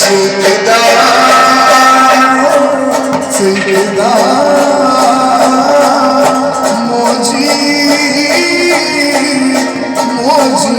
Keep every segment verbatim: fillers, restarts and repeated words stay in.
ژٕ تہِ دا، ژٕ تہِ دا، موجی، موجی۔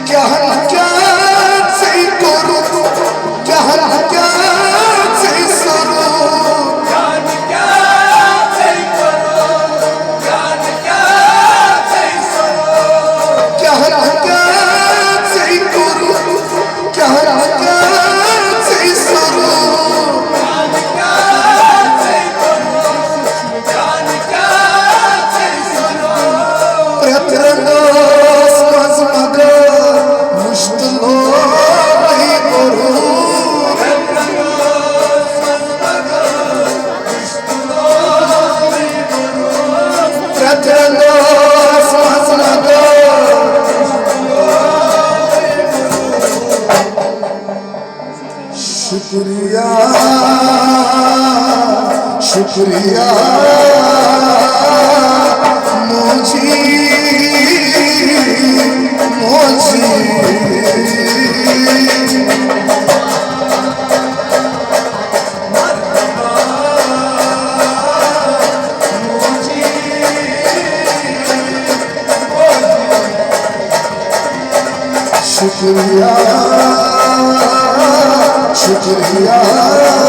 کیٛاہ کیٛاہ ژےٚ کوٚرُتھ، کیٛاہ کیٛاہ ژےٚ سوٚرُتھ، کیٛاہ کیٛاہ ژےٚ کوٚرُتھ، کیٛاہ کیٛاہ ژےٚ سوٚرُتھ۔ پرٛٮ۪تھ رنٛگس منٛز مگر مُشتہٕ لوگُے برُن۔ پرٛٮ۪تھ رنٛگس منٛز مگر شُکریہ، شُکریہ، موجی، موجی۔ شُکریہ، شُکریہ۔